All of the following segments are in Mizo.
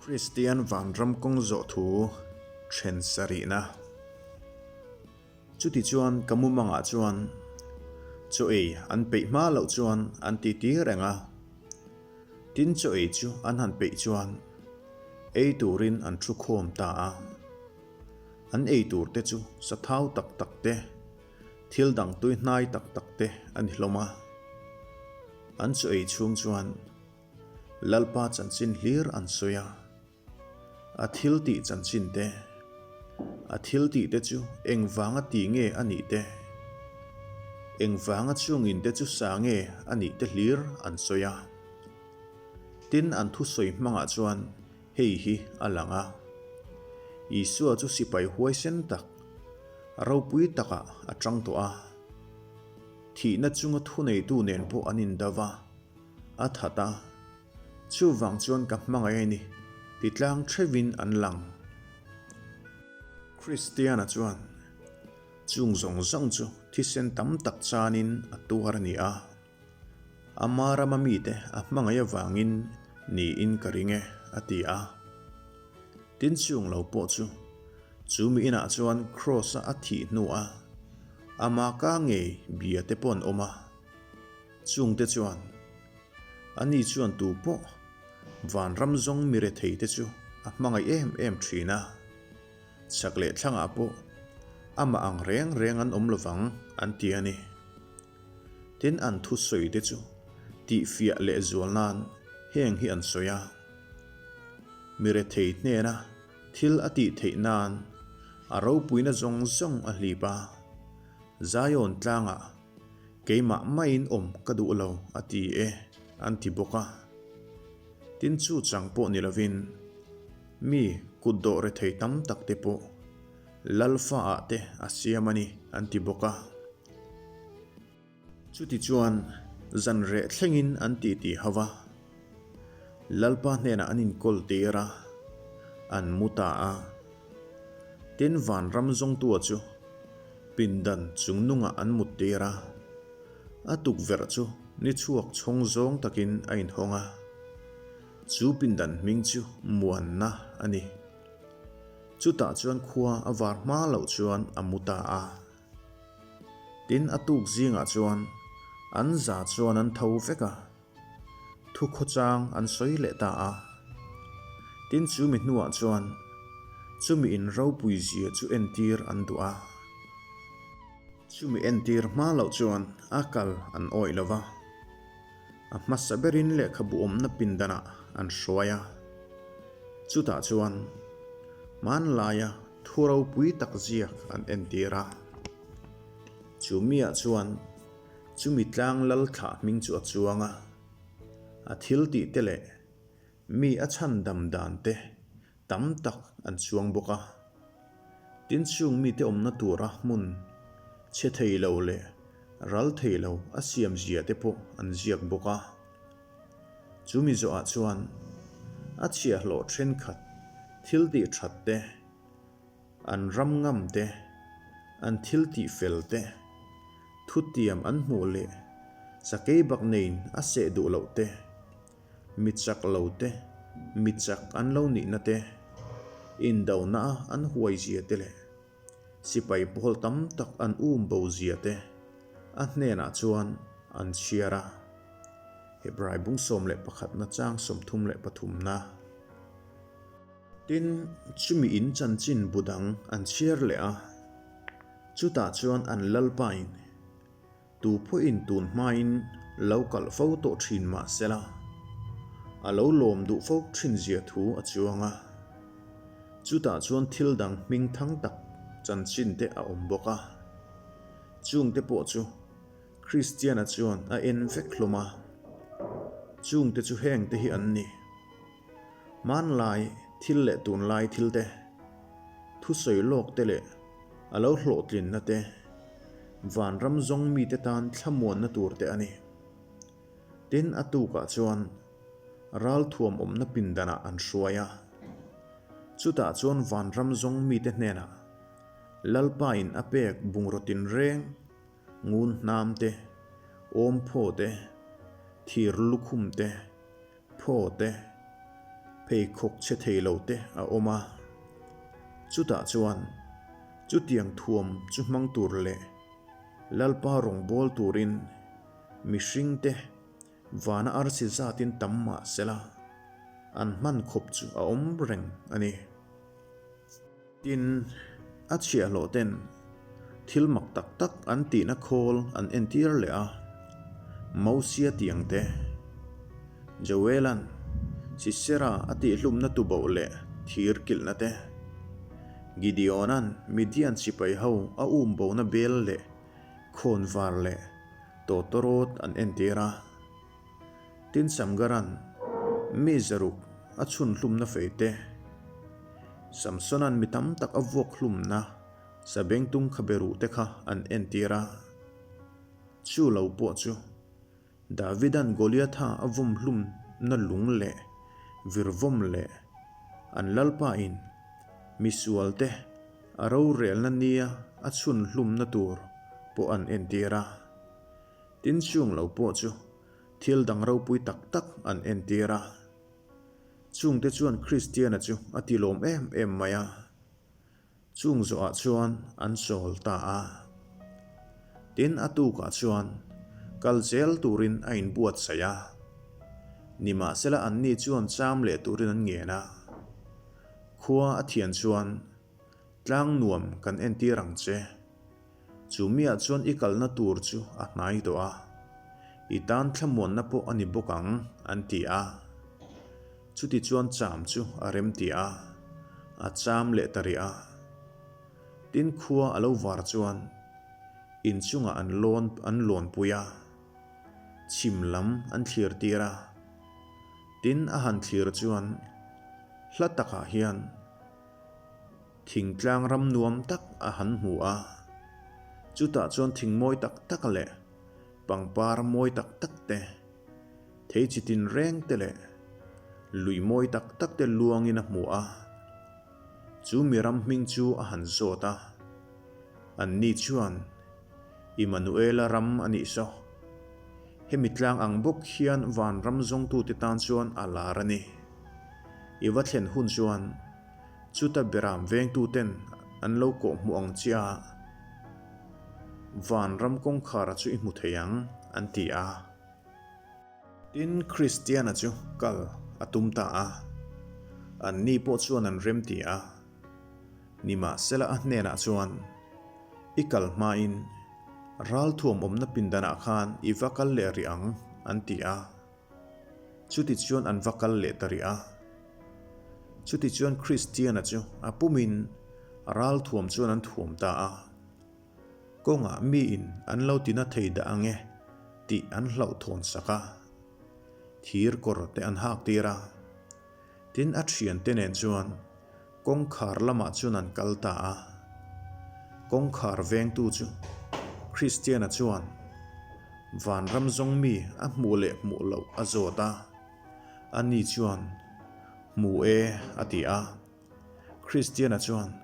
Kristian vanram kawng zawh thu then sarihna. Chutichuan ka mumangah chuan chaw ei an peih hma loh chuan an titi reng a. Tin chaw ei chu an han peih chuan ei turin an thu khawm ta a. An ei tur te chu sathau tak tak te, thil dang tui hnai tak tak te a ni hlawm a. An chaw ei chhung chuan Lalpa chanchin hlir an sawi a, a thil tih chanchin te, a thil tih te chu engvanga ti nge a nih te, engvanga chungin te chu sa nge a nih te hlir an sawi a. Tin, an thusawi hmangah chuan hei hi a lang a, Isua chu sipai huaisen tak, ropui takah a chang tawh a, thihna chunga thuneitu nen pawh an indav a, A that a, chuvang chuan ka hmangaih a ni ti tlang theuhin an lang. Kristiana chuan chung zawng zawng chu thisen tam tak chanin a tuar a ni a, ama rama mite a hmangaih avangin niin ka ring e a ti a. Tin chung lo pawh chu chu mi inah chuan Kraws-a a thih hnuah ama ka ngei bia te pawh an awm a. Chungte chuan, Ani chuan tu pawh vanram zawng mi rethei te chu a hmangaih em em thin a, chak leh thlangah pawh amah ang reng reng an awm lovang an ti a ni. Tin an thusawi te chu tihfiah leh zual nan heng hi an sawi a, Mi rethei hnena thil a tih theih nan a ropuina zawng zawng a hlip a, Zion tlangah Keimah maiin awm ka duh lo a ti e an ti bawk a. Tin chu chang pawh ni lovin mi kut dawh rethei tam tak te pawh Lalfa ah te a siam a ni an ti bawk a. Chutichuan zan reh thlengin an ti ti ho va. Lalpa hnenah an inkawl tir a, an mu ta a. Tin vanram zawngtua chu pindan chungnungah an mut tir a, a tukverh chu ni chhuak chhawng zawng takin a inhawng a. Chu pindan hming chu Muanna a ni. Chutah chuan khua a var hma loh chuan a mu ta a. Tin a tuk zingah chuan an za chuan an tho vek a. Thukhawchang an sawi leh ta a. Tin chumi hnuah chuan chumi in ropui zia chu entir an duh a. Chumi entir hma loh chuan a kal an awih lo va. A hmasa berin lehkhabu awmna pindanah an hruai a. Chutah chuan hmanlaia thu ropui tak ziak an entir a. Chumiah chuan Chumi tlang lal thlah hming chu a chuang a, a thil tih te leh mi a chhan dam dan te tam tak an chuang bawk a. Tin chung mite awmna tura hmun chhe thei lo leh ral thei lo a siam zia te pawh an ziak bawk a. Chumi zawhah chuan a chhiahhlawh thenkhat thil tih that te, An ram ngam te, an thil tih fel te, thutiam an hmuh leh sakei bak neiin a seh duh loh te, mi chak lo te, mi chak an lo nihna te, indona a an huai zia te leh sipai pawl tam tak an um bo zia te a hnenah chuan an chhiar a. Hebrai bung 11 na chang 33 na. Tin, chumi in chanchin bu dang an chhiar leh a, chutah chuan an Lalpain, Tu pawhin tun hmain lo kalh fo tawh thin mah sela, a lo lawm duh fo thin zia thu a chuang a. Chutah chuan thil dang hming thang tak chanchin te a awm bawk a, chungte pawh chu Kristiana chuan a en vek hlawm a, chungte chu hengte hi an ni. Hmanlai thil leh tunlai thil te, thusawi lawk te leh a lo hlawhtlinna te, vanram zawng mite tan thlamuanna tur te a ni. Tin, a tukah chuan ralthuam awmna pindanah an hruai a. Chutah chuan vanram zawng mite hnenah Lalpain a pek bungraw tinreng, ngun hnam te, awmphaw te, thir lukhum te, Phaw te, Pheikhawk chhe thei lo te a awm a. Chutah chuan chutiang thuam chu hmang tur leh Lalpa rawngbâwl turin mihringte vana arsi zatin tam mah sela an hman khawp chu a awm reng a ni. Tin, a chhiahhlawh ten thil mak tak tak an tihna khawl an entir leh a, Mosia tiang te, Joela'n Sisera a tihhlumna tuboh leh thir kilhna te, Gideona'n Midian sipai ho a um bona bel leh khawnvar leh tawtawrawt an entir a. Tin Samgaran mi zaruk a chhun hlumna fei te, Samsona'n mi tam tak a vuak hlumna sabengtung khabe ruh te kha an entir a. Chu lo pawh chu Davida'n Goliatha a vawm hlumna lung leh virvawm leh an lalpa in misualte a rorelna nia a chhun hlumna tur pawh an entir a. Tin chung lo pawh chu thil dang ropui tak tak an entir a. Chungte chuan Kristiana chu a tilawm em em mai a. Chung zawhah chuan an chawl ta a. Tin a tukah chuan kal zel turin a inbuatsaih a. Nimahsela anni chuan cham leh turin an ngen a. Khua a thian chuan tlang nuam kan entir ang che. Chu miah chuan i kalna tur chu a hnai tawh a, i tan thlamuanna pawh a ni bawk ang, an ti a. Chuti chuan cham chu a rem ti a, a cham leh ta rih a. Tin khua a lo var chuan inchungah an lawn an lawnpui a, chhim lam an thlir tir a. Tin a han thlir chuan hla takah hian, Thingtlang ram nuam tak a han hmu a, chutah chuan thing mawi tak tak leh pangpar mawi tak tak te, thei chi tin reng te leh lui mawi tak tak te luangin a hmu a. Chu mi ram hming chu a han zawt a, anni chuan, Immanuela ram a nih saw. Hemi tlang ang bawk hian vanram zawngtute tan chuan a lar a ni. I va thlen hun chuan Chuta beram vengtuten an lo kawh hmuh ang chiah a, Vanram kawngkhara chu i hmu thei ang, an ti a. Tin, Kristiana chu kal a tum ta a, anni pawh chuan an rem ti a. Nimahsela a hnenah chuan, I kal hmain ralthuam awmna pindanah khan i va kal leh rih ang, an ti a. Chutichuan an va kal leh ta rih a. Chutichuan Kristiana chu a pumin ralthuam chuan an thuam ta a. Kawngah miin an lo tina thei dah ang e tih an hlauhthawn sak a. Thir kawr te an hak tir a. Tin a thiante nen chuan Kawngkhar lamah chuan an kal ta a. Kawngkhar vengtu chu Kristiana chuan vanram zawng mi a hmuh leh hmuh loh a zawt a. Ani chuan, Hmu e, a ti a. Kristiana chuan,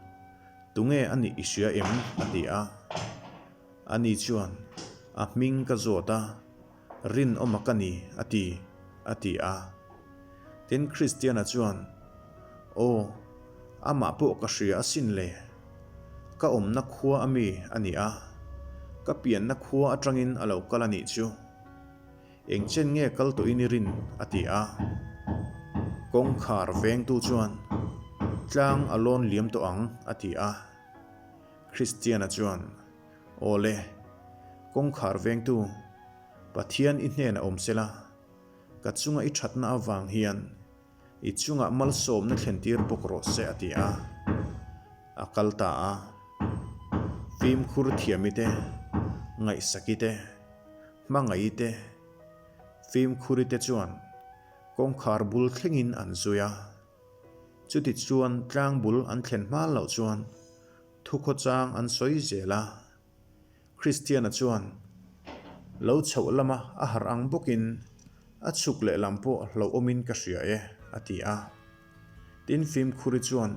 Tunge a nih i hria em? a ti a. Ani chuan, A hming ka zawt a. Rinawma ka ni, a ti, a ti a. Tin, Kristiana chuan, Aw, amah pawh ka hria asin le. Ka awmna khua a mi a ni a, ka pianna khua atangin a lo kal a nih chu. Eng chen nge kal tawhin i rin? a ti a. Kawngkhar vengtu chuan, Tlang a lawn liam tawh ang, a ti a. Kristiana chuan, Aw le, kawngkhar vengtu, Pathian i hnenah awm sela, ka chunga i thatna avang hian i chungah malsawmna thlentir bawk rawh se a ti a, a kal ta a. Fimkhur thiami te, ngaihsaki te, hmangaih te, fimkhuri te chuan kawngkhar bul thlengin an zui a. Chutichuan tlang bul an thlen hma loh chuan Thukhawchang an sawi zel a, Kristiana chuan lo chhoh lama a harh ang bawkin a chhuk leh lam pawh hlauhawmin ka hria e, a ti a. Tin Fimkhuri chuan,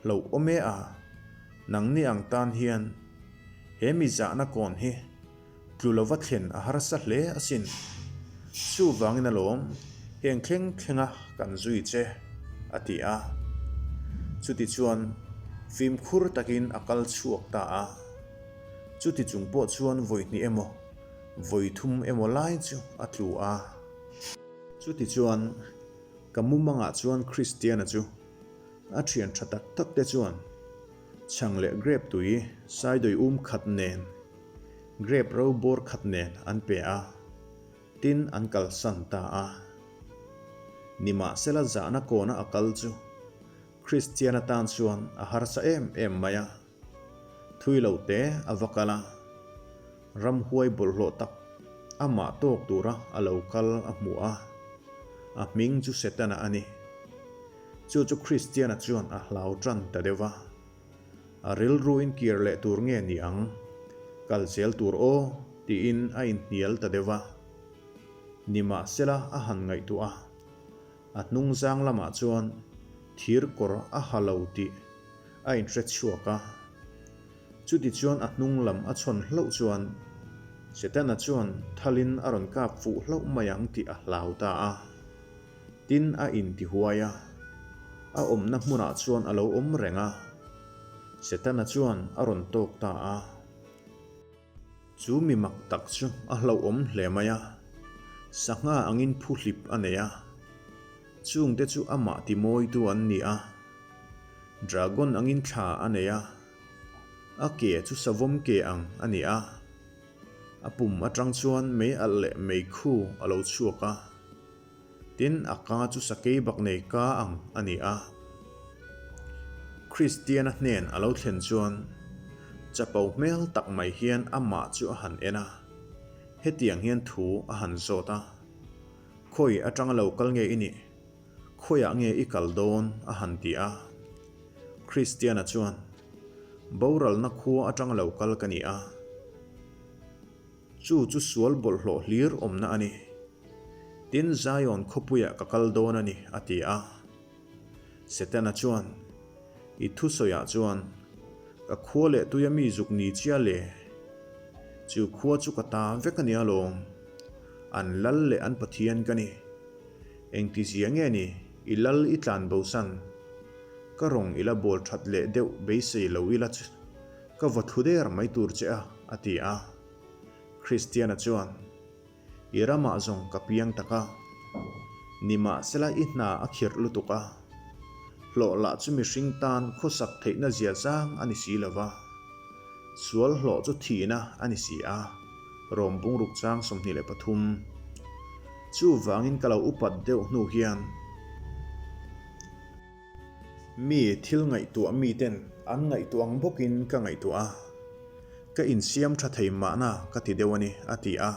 Hlauhawm e a, nangni ang tan hian he mi zahna kawn hi tlu lova thlen a harsa hle asin. Chuvangin alawm heng thleng thlenga kan zui che. a ti a. Chutichuan, fimkhur takin a kal chhuak ta a. Chuti chung pawh chuan vawi hnih emaw, vawi thum emaw lai chu a tlu a. Chutichuan, ka mumangah chuan Kristiana chu a thian tha tak tak te chuan chhang leh grep tui saidawi um khat nen, grep ro bawr khat nen an pe a. Tin, an kalsan ta a. Nimahsela zahna kawna a kal chu Kristian atan chuan a harsa em em mai a. Thui lo te a va kal a, ramhuai bawlhhlawh tak amah tawk tura a lo kal a hmu a, a hming chu Setana a ni. Chu chu Kristiana chuan a hlau tan ta deuh va. A rilruin kir leh tur nge ni ang? Kal zel tur aw, tiin a inhnial ta deuh a. Nimahsela a han ngaihtuah a, a hnungzang lamah chuan thir kawr a ha lo tih a inhre chhuak a. Chutichuan a hnung lam a chhawn hlauh chuan Setana chuan thalin a rawn kap fuh hlauh mai ang tih a hlau ta a. Tin, a intihuai a, a awmna hmunah chuan a lo awm reng a. Setana chuan a rawn tawk ta a. Chu mi mak tak chu a hlauhawm hle mai a, sangha angin phuhlip a nei a. Chungte chu amah timawitu an ni a. Dragon angin thla a nei a, a ke chu savawm ke ang a ni a. A pum atang chuan mei alh leh meikhu a lo chhuak a. Tin, a ka chu sakei bak nei ka ang a ni a. Kristiana hnen a lo thlen chuan chapo hmel tak mai hian amah chu a han en a, hetiang hian thu a han zawt a, Khawi atanga lo kal nge i nih? Khawiah nge i kal dawn? a han ti a. Kristiana chuan, Boralna khua atanga lo kal ka ni a. Chu chu sual bawlhhlawh hlir awmna a ni. Tin, Zion khawpuiah ka kal dawn a ni, a ti a. Setana chuan, I thusawiah chuan, ka khua leh tuia mi zuk ni chia le? Chu khua chu ka ta vek a ni alawm. An lal leh an Pathian ka ni. Engtizia nge ni, i lal i tlan bosan? Ka rawng i la bawl that leh deuh beisei lo ila chu. Ka va thlu der mai tur che a, a ti a. Kristiana chuan, I ramah zawng ka piang tak a, nimahsela i hna a khirh lutuk a, hlawh lah chu mihring tan khawsak theihna zia zang a ni si lo va, sual hlawh chu thihna a ni si a, Rom bungruk chang 23. Chuvangin ka lo upat deuh hnu hian, Mi thil ngaihtuah miten an ngaihtuah ang bawkin ka ngaihtuah a, ka insiam tha thei mahna ka ti deuh a ni, a ti a.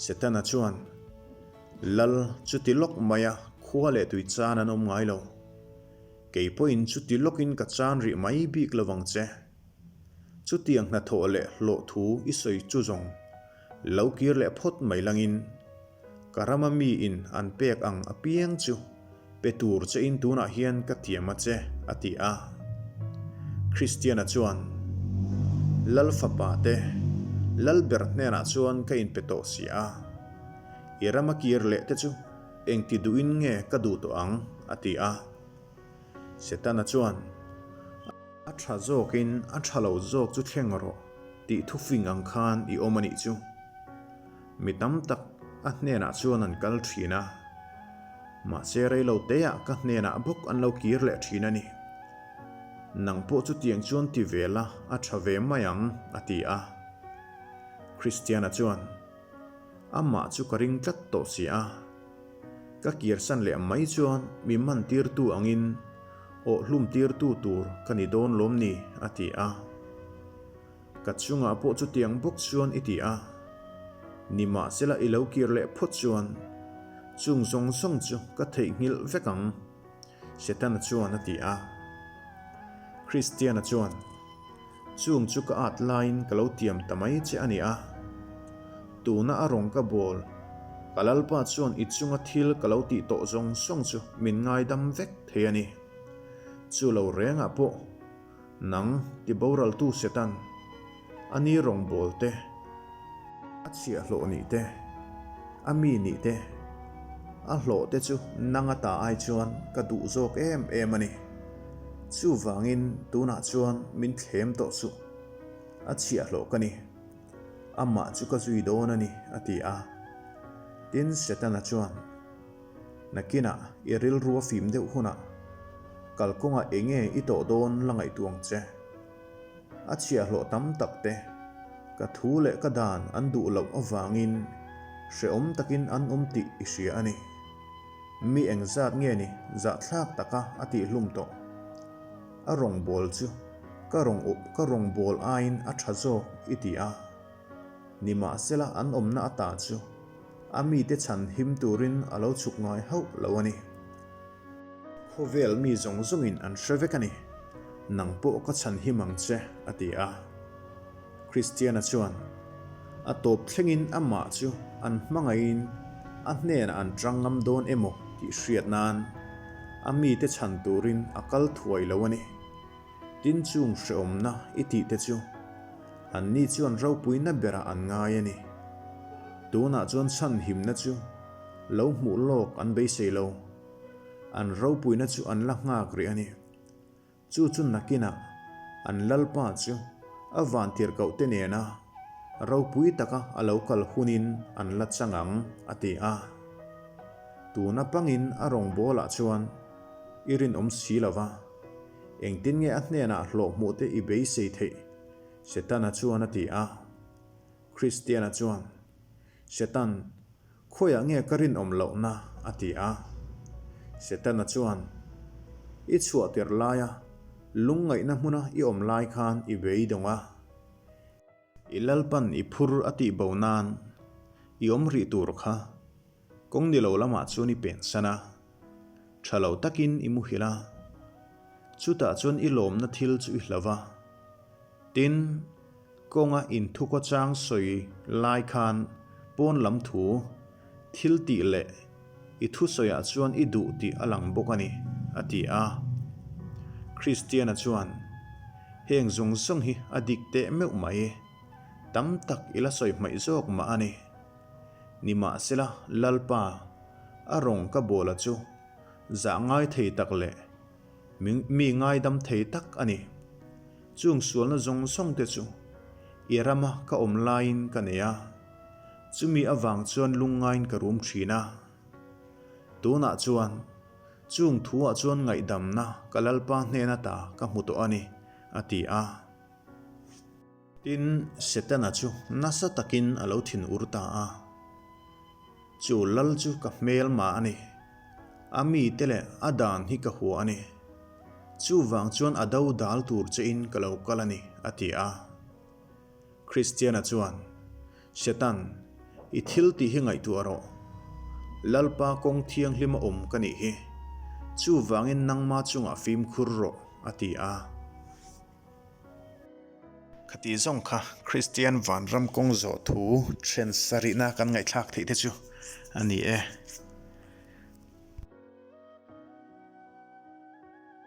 Setana chuan, Lal, chuti lawk maia khua leh tui chan an awm ngai lo. Kei pawhin chuti lawkin ka chan rih mai bik lo vang che. Chutiang hnathawh leh hlawh thu i sawi chu zawng lo kir leh phawt mai langin, Ka rama miin an pek ang apiang chu pe tur chein tunah hian ka tiam a che, a ti a. Kristiana chuan, Lal fapa te, Lalber hnenah chuan ka inpe tawh si a. I rama kir leh te chu engti duhin nge ka duh tawh ang? a ti a. Setana chuan, A tha zawkin a tha lo zawk chu thleng rawh tih thufing ang khan i awm a nih chu. Mi tam tak a hnenah chuan an kal thin a, mahse reilo teah ka hnenah bawk an lo kir leh thin a ni. Nang pawh chutiang chuan ti ve la a tha ve mai ang, a ti a. Kristiana chuan, Amah chu ka ring tlat tawh si a. Ka kirsan leh mai chuan mi man tirtu angin awh hlum tirtu tur ka ni dawn lawm ni, a ti a. Ka chungah pawh chutiang bawk chuan i ti a, nimahsela i lo kir leh phawt chuan chung zawng zawng chu ka theihnghilh vek ang, Setana chuan a ti a. Kristiana chuan, Chung chu ka at laiin ka lo tiam ta mai che a ni a, tuna a rawng ka bawl, ka Lalpa chuan i chunga thil ka lo tih tawh zawng zawng chu min ngaidam vek thei a ni. Chu lo rengah pawh Nang ti boraltu Setan, a ni rawngbâwl te, a chhiahhlawh nih te, a mi nih te, A hlawh te chu nang ata ai chuan ka duh zawk em em a ni. Chuvangin tunah chuan min thlem tawh suh. A chhiahhlawh ka ni. Amah chu ka zui dawn a ni, a ti a. Tin, Setana chuan, Nakinah i rilru a fim deuh hunah kalkawngah enge i tawh dawn la ngaihtuah ang che. A chhiahhlawh tam tak te, ka thu leh ka dan an duh loh avangin hrehawm takin an awm tih i hria a ni. Mi engzat nge ni zahthlak taka a tihhlum tawh? A rawngbâwl chu ka rawng ka rawngbâwl aiin a ṭha zawk i ti a. Nimahsela an awmna ata chu a mite chhan him turin a lo chhuk ngai hauh lo a ni. Khawvel mi zawng zawngin an hre vek a ni. Nang pawh ka chhan him ang che, a ti a. Kristiana chuan a tawp thlengin amah chu an hmangaihin a hnenah an tang ngam dawn emaw tih hriat nan a mite chhan turin a kal thuai lo a ni. Tin chung hrehawmna i tih te chu anni chuan ropuina berah an ngai a ni. Tunah chuan chhanhimna chu lo hmuh lawk an beisei lo. An ropuina chu an la nghak rih a ni. Chu chu nakinah an Lalpa chu a vantirhkoh te nena ropui taka a lo kal hunin an la chang ang, a ti a. Tuna pangin a rawngbawlah chuan i rinawm si lo va, engtin nge a hnenah hlawh hmuh te i beisei theih? Setana chuan a ti a. Kristiana chuan, Setan, Khawiah nge ka rinawm lohna? a ti a. Setana chuan, I chhuah tirh laia lungngaihna hmuna i awm lai khan i beidawng a. I Lalpan i phur a tih bo nan i awm rih tur kha kawng ni lo lamah chuan i pensan a, tha lo takin i muhil a. Chutah chuan i lawmna thil chu i hlau a. Tin, Kawnga inthukhawchang sawi lai khan pawn lam thu thil tih leh i thusawiah chuan i duh tih a lang bawk a ni, a ti a. Kristiana chuan, Heng zawng zawng hi a dik teh meuh mai, tam tak i la sawi hmaih zawk mah a ni. Nimahsela, Lalpa, a rawng ka bawla chu zah ngai thei tak leh Mi ngaidam thei tak a ni. Chung sualna zawng zawng te chu i rama ka awm laiin ka nei a, chumi avang chuan lungngaiin ka rum thin a. Tunah chuan chung thuah chuan ngaihdamna ka Lalpa hnen ata ka hmu tawh a ni, a ti a. Tin, Setana chu nasa takin a lo thin ur ta a. Chu lal chu ka hmelma a ni. A mite leh a dan hi ka hua a ni. Chuvang chuan a do dal tur chein ka lo kal a ni, a ti a. Kristiana chuan, Setan, i thil tih hi ngaihtuah rawh. Lalpa kawng thianghlima awm ka nih hi. Chuvangin nangma chungah fimkhur rawh, a ti a. Khati zawng kha Kristian vanram kawng zawh thu then sarihna kan ngaihthlak theih te chu a ni e.